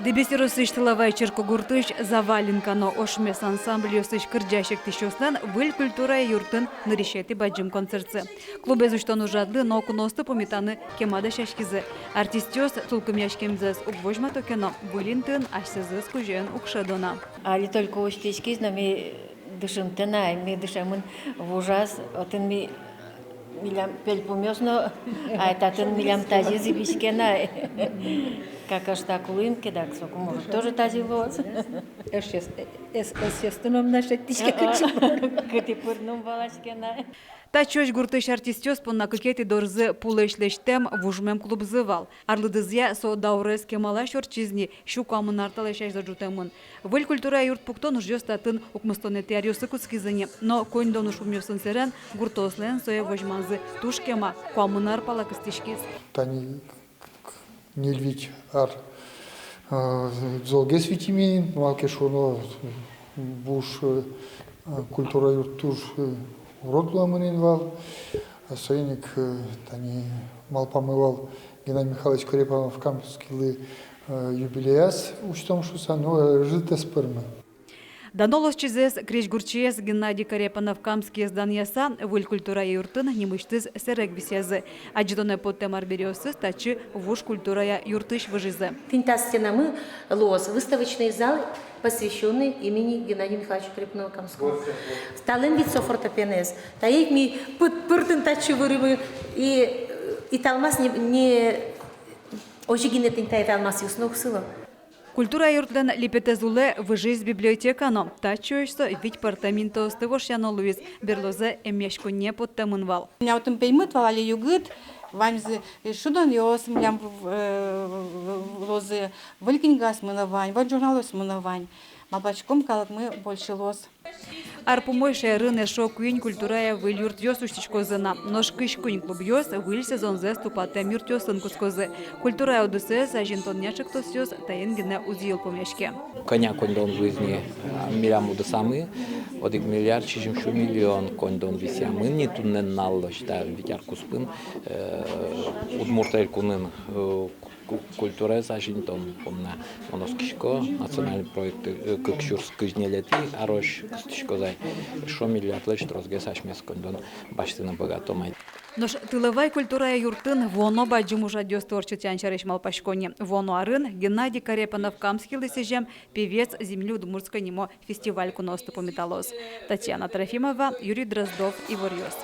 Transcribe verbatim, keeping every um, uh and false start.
Дэбес ёросысь Тыловай черкогуртысь «Завалинка» но «Ошмес» ансамбльёсысь кырӟась-эктӥсьёслэн выль культура юртын нырысетӥ бадӟым концертсы. Клубез усьтон ужрадлы но куноосты пумитаны кема дасяськизы. Артистъёс тулкымъяськемзэс уг возьмато ке но, выль интыын асьсэзэс кузёен уг шӧдо на. Али только усьтӥськиз но, ми дышымтэ на, ми дышемын вужаз, отын ми, милям пельпумъёс но, ай, татын милям тазьы зӥбиське на. Как аш та кулӥм ке, дак соку, может, тоже тазьы луоз. Эшъёс, эс, эсъёсты но ум на шедьтӥське, кыӵе. Кытӥ пырыны ум валаське на. Татчыозь гуртысь артистъёс понна кыкетӥ дорзы пулэсь лэсьтэм, вужмем клубзы вал. Арлыдызъя со даурез кемалась ортчиз ни, сю куамын ар талэсь азьло ӝутэмын. Выль культура юрт пуктон ужъёс татын укмыстонэтӥ аръёсы кутскизы ни. Но коньдон ужпумъёсын сэрен гуртоослэн сое возьманзы туж кема, куамын ар пала кыстӥськиз. Тани ньыль-вить ар, э, золгес витимын, малы ке шуоно, вуж, э, культура юрт туж, э, урод луэмын ини вал. Соин ик, э, тани малпамы вал Геннадий Михайлович Корепанов-Камскийлы, э, юбилеяз усьтом шуыса, но, э, ӧжыт ӧз пӧрмы. Дано улосчизэс, крезьгурчиез Геннадий Корепанов-Камскиез данъяса, выль культура юртын нимысьтыз сэрег висъязы. Адӟытонэ поттэм арбериосыз татчы вуж культура юртысь выжизы. Тӥни та стенамы луоз выставочный зал, посвящённый имени Геннадия Михайловича Корепанова-Камского. Талэн вить со фортепианоез. Таин ик ми пыт пыртын татчы выримы и, э, италмас не, не, озьы гинэ тӥни та италмасъёс но уг сыло. Культура юртлэн липетэз улэ выжиз библиотека но. Татчыозь со вить пӧртэм интыосты вошъяно луиз, берлозэ эмъяськонние поттэмын вал. Милям отын пеймыт вал, али югыт, ваньзы, э, шудонъёс милям, э, луозы, выль книгаосмы но вань, выль журналъёсмы но вань. Малпаськом, калыкмы больше луоз. Ар пумозь шаерын эшшо куинь культурая выль юртъёс усьтӥськозы на, нош кызь куинь клубъёс выль сезонзэс тупатэм юртъёсын кутскозы. Культурая удысэз азинтонъя ӵектосъёс таин гинэ уз йылпумъяське. Кӧня коньдон вуиз ни, а, милям удысамы, одӥг миллиард сизьым сю миллион коньдон висъямын ни туннэ нуналозь, та вить ар куспын, э, Удмурт Элькунын, э, ку-, культураез азинтон понна мон оскисько, национальный проект, э, кык сюрс кызь ньылетӥ арозь кыстӥськоз ай, эшшо миллиардлэсь тросгес асьмеос коньдон басьтыны быгатом ай. Нош Тыловай культура юртын вуоно бадӟым ужрадъёсты ортчытъян сярысь малпасько ни. Вуоно арын Геннадий Корепанов-Камскийлы сӥзем «Певец земли удмуртской» нимо фестиваль куноосты пумиталоз. Татьяна Трофимова, Юрий Дроздов, «Иворъёс».